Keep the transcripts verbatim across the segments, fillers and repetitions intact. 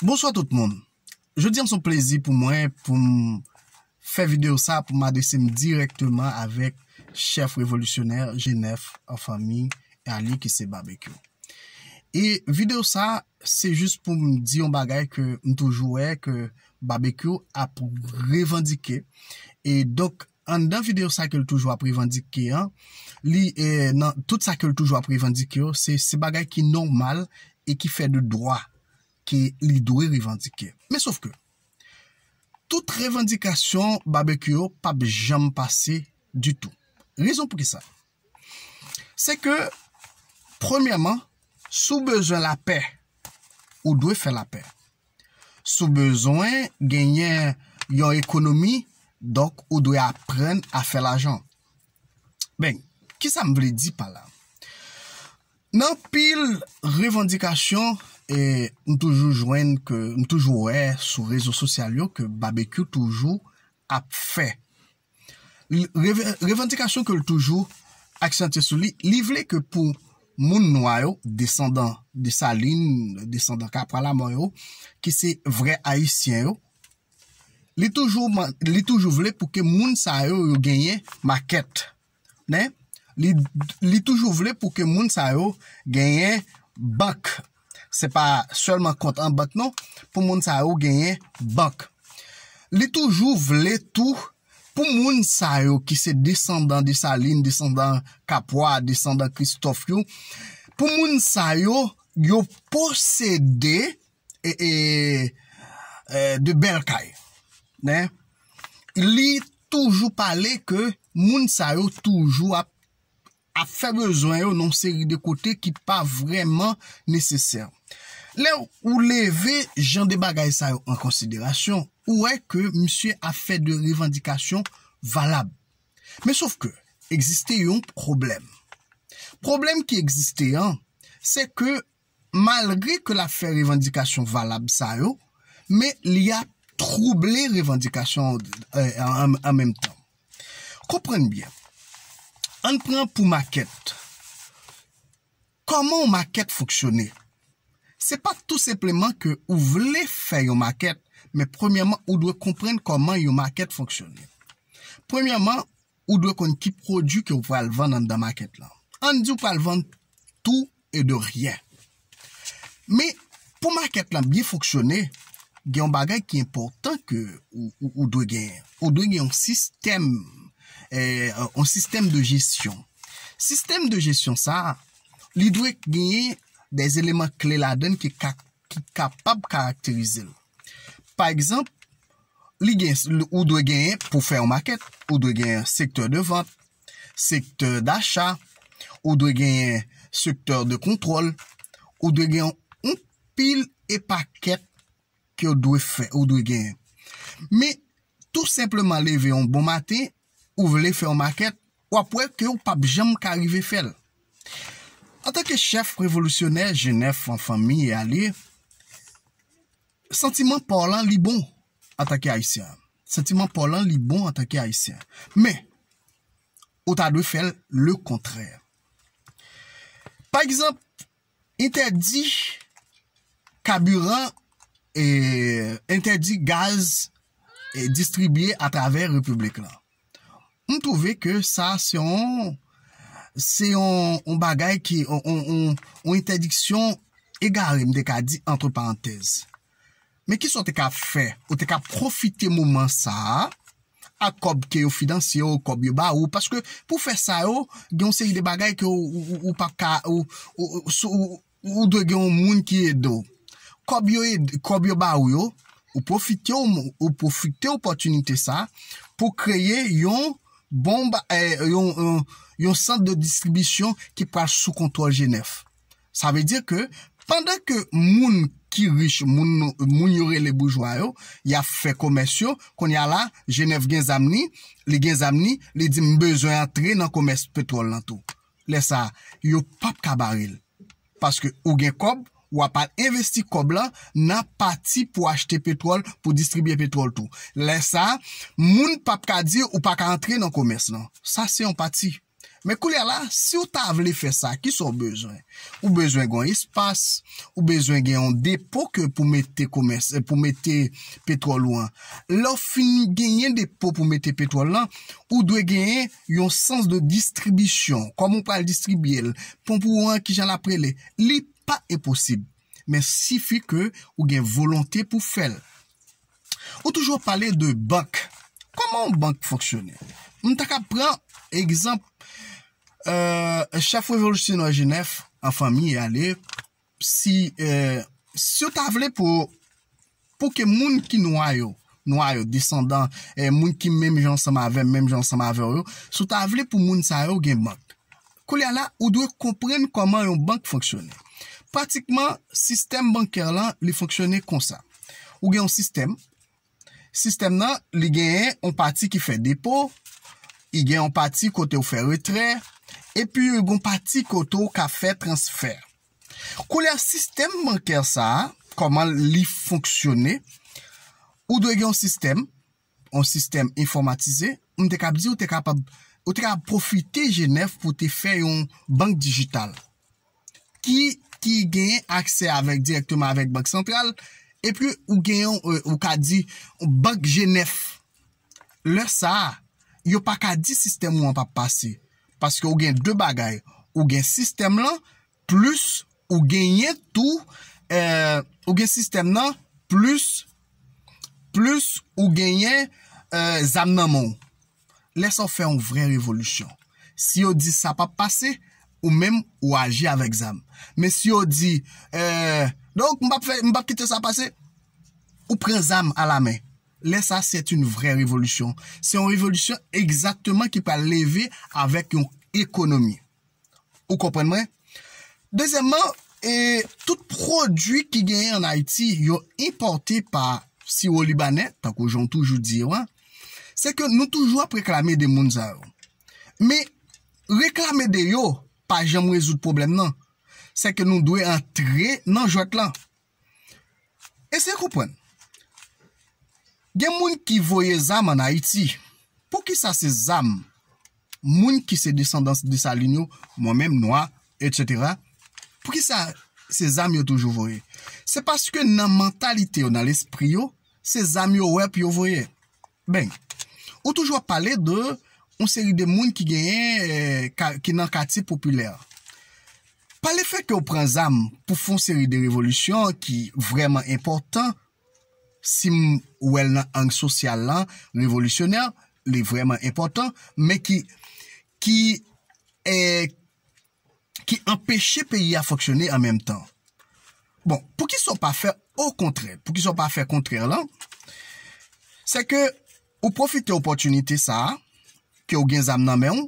Bonswa tout moun. Jodi a se yon plezi pou mwen pou m fè videyo sa pou m adrese m dirèkteman avèk chèf revolisyonè G nèf an fanmi e alye ki se Babekyou. E videyo sa se jis pou m di yon bagay ke m toujou wè ke Babekyou ap revandike. E donk anndan videyo sa ke l toujou ap revandike an, li e, nan tout sa ke l toujou ap revandike yo, se se bagay ki nòmal e ki fè de dwa ke li dwe revandike. Men sof ke tout revandikasyon Babekyou yo p ap janm pase ditou. Rezon poukisa? Se ke premyèman, si w bezwen lapè, ou dwe fè lapè. Si w bezwen genyen yon ekonomi, donk ou dwe aprann a fè lajan. Ben, kisa m vle di pa la? Nan anpil revandikasyon e m toujou jwenn ke m toujou wè sou rezo sosyal yo ke Babekyou toujou ap fè. Revandikasyon ke l toujou aksantye sou li, li vle ke pou moun nwa yo, desandan Desalin, desandan Kapwa Lamò yo, ki se vrè ayisyen yo, li toujou li toujou vle pou ke moun sa yo yo genyen makèt. Li toujou vle pou ke moun sa yo genyen bank. Se pa sèlman kont an bank non, pou moun sa yo genyen bank. Li toujou vle tou pou moun sa yo ki se desandan Desalin, desandan Kapwa, desandan Kristòf yo, pou moun sa yo yo posede e, e, e, de bèl kay. Li toujou pale ke moun sa yo toujou ap ap fè bezwen yo nan yon seri de kote ki pa vrèman nesesè. Lè ou leve jan de bagay sa yo an konsiderasyon, ou wè ke misye ap fè de revandikasyon valab. Men sof ke egziste yon pwoblèm. Pwoblèm ki egziste an, se ke malgre ke l ap fè revandikasyon valab sa yo, men li ap twouble revandikasyon an menm tan. Konprann byen. Ann pran pou makèt. Kòman yon makèt fonksyone? Se pa tou senpleman ke ou vle fè yon makèt, men premyèman ou dwe konprann kòman yon makèt fonksyone. Premyèman, ou dwe konn ki pwodui ke w pral vann anndan makèt lan. Ann di w pral vann tou e de ryen. Men, pou makèt lan byen fonksyone, gen yon bagay ki enpòtan ke ou, ou, ou dwe genyen. Ou dwe gen yon sistèm, eh, yon sistèm de jesyon. Sistèm de jesyon sa a, li dwe genyen de eleman kle ladan l ki ka ki kapab karakterize l. Pa egzanp, li gen, ou dwe genyen pou fè yon makèt, ou dwe genyen sektè de vant, sektè dacha, ou dwe genyen sektè de kontwòl, ou dwe genyen yon pil e pakèt ke w dwe fè, ou dwe genyen. Men, tou senpleman leve yon bon maten, ou vle fè yon makèt, w ap wè ke w p ap janm ka rive fè l. Antanke chèf revolisyonè G nèf an fanmi e alye, santiman pa w lan li bon antanke Ayisyen. Santiman pa w lan li bon antanke Ayisyen. Men, ou ta dwe fè l le kontrè. Pa egzanp, entèdi kabiran e entèdi gaz e distribye atravè repiblik lan. M twouve ke sa se yon se yon, yon bagay ki yon, yon, yon, yon entèdiksyon egare, m te ka di antre parantèz. Men kisa w te ka fè? Ou te ka pwofite moman sa a ak kòb ke yo finanse w, kòb yo ba ou, paske pou fè sa yo, gen yon seri de bagay ke ou, ou, ou, ou p ap ka, ou, ou, ou, ou, ou dwe gen yon moun ki ede w. Kòb yo ede, kòb yo ba ou yo, ou pwofite w, ou pwofite opòtinite sa pou kreye yon bon ba, eh, yon, yon, yon sant de distribisyon ki pral sou kontwòl G nèf. Sa vle di ke pandan ke moun ki rich, moun, moun yo rele boujwa yo, y ap fè komès yo, kounye a la, G nèf gen zam ni, li gen zam ni, li di m bezwen antre nan komès petwòl lan tou. Lè sa a, yo p ap ka bare l. Paske ou gen kòb, w ap al envesti kòb lan nan pati pou achte petwòl, pou distribye petwòl tou. Lè sa a, moun p ap ka di ou pa ka antre nan komès lan. Sa se yon pati. Men koulye a la, si w ta vle fè sa, kisa w bezwen? Ou bezwen gen yon espas, ou bezwen gen yon depo ke pou mete komès, pou mete petwòl ou an. Lè w fin genyen depo pou mete petwòl lan, ou dwe genyen yon sans de distribisyon. Kòman w pral distribye l? Ponp ou an, kijan l ap rele? Li pa enposib. Men sifi ke ou gen volonte pou fè l. Ou toujou pale de bank. Kòman yon bank fonksyone? M ta ka pran egzanp euh, chèf revolisyonè Jenèf an fanmi ale. Si, euh, si w ta vle pou, pou ke moun ki nwa yo, nwa yo, desandan, eh, moun ki menm jan ansanm avè m, menm jan ansanm avè w yo, si w ta vle pou moun sa yo gen bank. Koulye a la, ou dwe konprann kòman yon bank fonksyone. Pratikman, sistèm bankè lan, li fonksyone konsa. Ou gen yon sistèm. Sistèm nan, li genyen yon pati ki fè depo, li gen yon pati kote ou fè retrè, epi li gen yon pati kote ou ka fè transfè. Koulye a, sistèm bankè sa a, kòman li fonksyone, ou dwe gen yon sistèm, yon sistèm enfòmatize, m te kab di ou te kapab, ou te kapab pwofite Jenèf pou te fè yon bank dijital ki, ki genyen aksè avèk, dirèkteman avèk Bank Santral, epi ou genyen, euh, ou ka di, bank Jenèf. Lè sa a, yo pa ka di sistèm ou an p ap pase. Paske ou gen de bagay. Ou gen sistèm lan, plis ou genyen tou, euh, ou gen sistèm nan, plis, plis ou genyen, euh, zam nan men w. Lè sa w fè yon vrè revolisyon. Si yo di sa p ap pase, ou menm ou aji avèk zam. Men si yo di, euh, donk, m p ap fè, m p ap kite sa pase, ou pran zam a la men. Lè sa, c'est une vraie révolution. Se yon revolisyon egzakteman ki pral leve avèk yon ekonomi. Ou konprann mwen? Dezyèmman, e, tout pwodui ki genyen ann Ayiti, yo enpòte pa Siwo Libanè, tankou jan w toujou di yo an, se ke nou toujou ap reklame de moun sa yo. Men, reklame de yo pa janm rezoud pwoblèm nan. Se ke nou dwe antre nan jwèt lan. Eseye konprann. Gen moun ki voye zam ann Ayiti. Poukisa se zam moun ki se desandan Desalin yo, mwen menm, nwa, etsetera, poukisa se zam yo toujou voye? Se paske nan mantalite yo, nan lespri yo, se zam yo wè pou yo voye. Ben, ou toujou ap pale de yon seri de moun ki genyen, eh, ka, ki nan katye popilè. Pa lefètke w pran zam pou fè yon seri de revolisyon ki vrèman enpòtan, si m wè l nan ang sosyal lan, revolisyonè, li vrèman enpòtan, men ki, ki, eh, ki anpeche peyi a fonksyone an menm tan. Bon, poukisa w pa fè okontrè? Poukisa w pa fè kontrè lan? Se ke ou pwofite opòtinite sa a, ke w gen zam nan men w,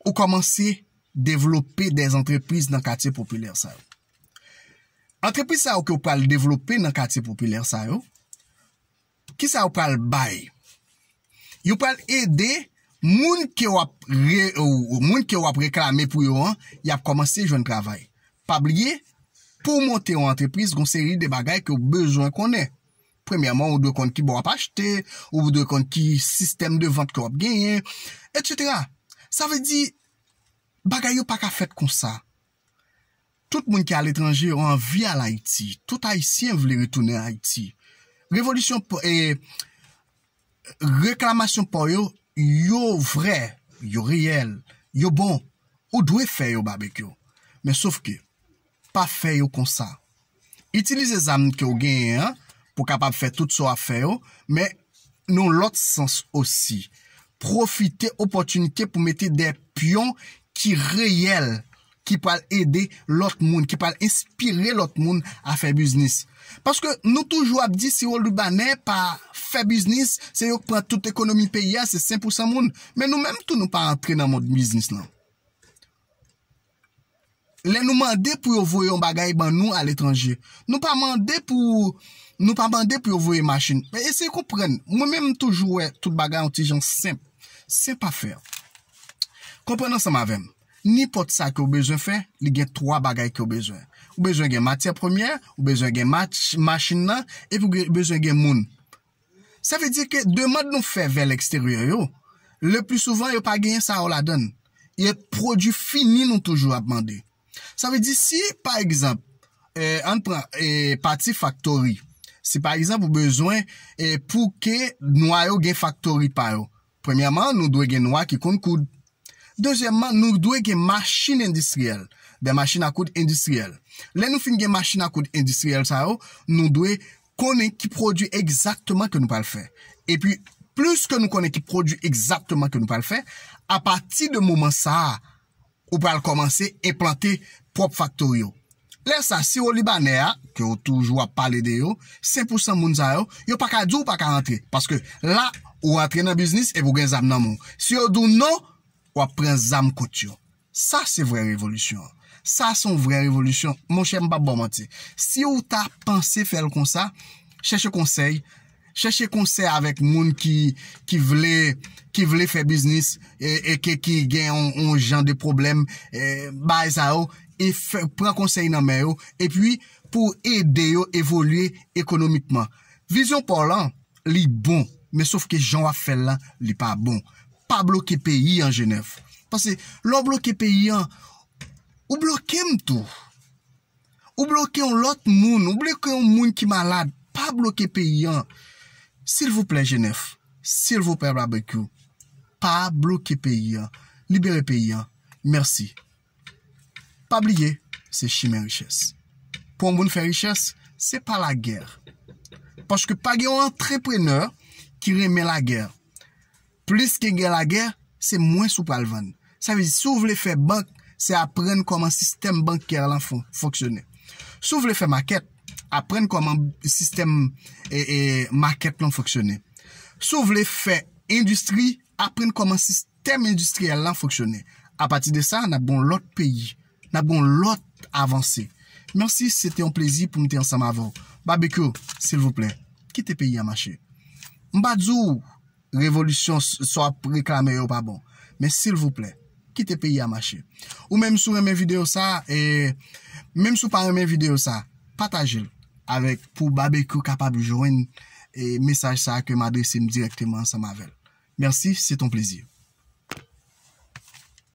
ou kòmanse devlope de antrepriz nan katye popilè sa yo. Antrepriz sa yo ke w pral devlope nan katye popilè sa yo, kisa yo pral bay? Yo pral ede moun ke w ap re, ou, moun ke w ap reklame pou yo an, y ap kòmanse jwenn travay. Pa bliye, pou w monte yon antrepriz, gon seri de bagay ke w bezwen konnen. Premyèman, ou dwe konn ki bò w ap achte, ou dwe konn ki sistèm de vant ke w ap genyen, etsetera. Sa vle di, bagay yo pa ka fèt konsa. Tout moun ki aletranje yo anvi al Ayiti. Tout Ayisyen vle retounen Ayiti. Revolisyon, p-, e, reklamasyon pa w yo, yo vrè, yo reyèl, yo bon. Ou dwe fè yo, Babecue. Men sof ke, pa fè yo konsa. Itilize zam ke w genyen an pou w kapab fè tout sa w ap fè yo, men nan lòt sans osi. Pwofite opòtinite pou mete de pyon ki reyèl, ki pral ede lòt moun, ki pral enspire lòt moun a fè biznis. Paske nou toujou ap di Siwo Libanè pa fè biznis, se yo k pran tout ekonomi peyi a, se senk pousan moun. Men nou menm tou, nou pa antre nan mond biznis lan. Lè nou mande pou yo voye yon bagay ban nou aletranje, nou pa mande pou, nou pa mande pou yo voye machin. Men eseye konprann. Mwen menm, m toujou wè tout bagay yon ti jan senp. Senp a fè. Konprann ansanm avè m. Nenpòt sa ke w bezwen fè, li gen twa bagay ke w bezwen. Ou bezwen gen matyè premyè, ou bezwen gen mach-, machin nan, epi ou gen, bezwen gen moun. Sa vle di ke demann nou fè vè leksteryè yo, Le pli souvan, yo pa genyen sa yo ladan l. E pwodui fini nou toujou ap mande. Sa vle di, si, pa egzanp, eh, ann pran eh, pati faktori. Si, pa egzanp, ou bezwen eh, pou ke nwa yo gen faktori pa yo, premyèman, nou dwe gen nwa ki konn koud. Dezyèmman, nou dwe gen machin endistriyèl. Dè machin a koud endistriyèl. Lè nou fin gen machin a koud endistriyèl sa yo, nou dwe konnen ki pwodui egzakteman ke nou pral fè. Epi, plis ke nou konnen ki pwodui egzakteman ke nou pral fè, apati de moman sa a, ou pral kòmanse enplante pwòp faktori yo. Lè sa, siwo libanè a, ke w toujou ap pale de yo, senk pousan moun sa yo, yo pa ka di w pa ka rantre. Paske la, ou rantre nan biznis epi w gen zam nan men w. Si yo di w non, w ap pran zam kont yo. Sa se vrè revolisyon an. Sa se yon vrè revolisyon. Monchè, m p ap ba w manti. Si w ta panse fè l konsa, chèche konsèy. Chèche konsèy avèk moun ki, ki vle, ki vle fè biznis e, e ke, ki gen yon, yon jan de pwoblèm, e, bagay sa yo, e fè, pran konsèy nan men yo, epi pou ede yo evolye ekonomikman. Vizyon pa w lan, li bon, men sof ke jan w ap fè l lan, li pa bon. Pa bloke peyi an, Jenèf. Paske lè w bloke peyi an, ou bloke m tou. Ou bloke yon lòt moun, ou bloke yon moun ki malad. Pa bloke peyi an. Silvouplè, Jenèf. Silvouplè, Babekyou. Pa bloke peyi an. Libere peyi an. Mèsi. Pa bliye, se chimen richès. Pou yon moun fè richès, se pa lagè. Paske pa gen yon antreprenè ki renmen lagè. Plis ke gen lagè, se mwens ou pral vann. Sa vle di, si w vle fè bank, se aprann kòman sistèm bankè lan fon- fonksyone. Si w vle fè makèt, aprann kòman sistèm e, e, makèt lan fonksyone. Si w vle fè endistri, aprann kòman sistèm endistriyèl lan fonksyone. Apati de sa, n ap gen yon lòt peyi, n ap gen yon lòt avanse. Mèsi, se te yon plezi pou m te ansanm avè w. Babekyou, silvouplè, kite peyi a mache. M pa di w revolisyon s- sa w ap reklame yo pa bon. Men silvouplè, kite peyi a mache. Ou menm si w renmen videyo sa, e menm si w pa renmen videyo sa, pataje l avèk pou Babekyou kapab jwenn e mesaj sa ke m adrese m dirèkteman ansanm avè l. Mèsi, se t on plezi.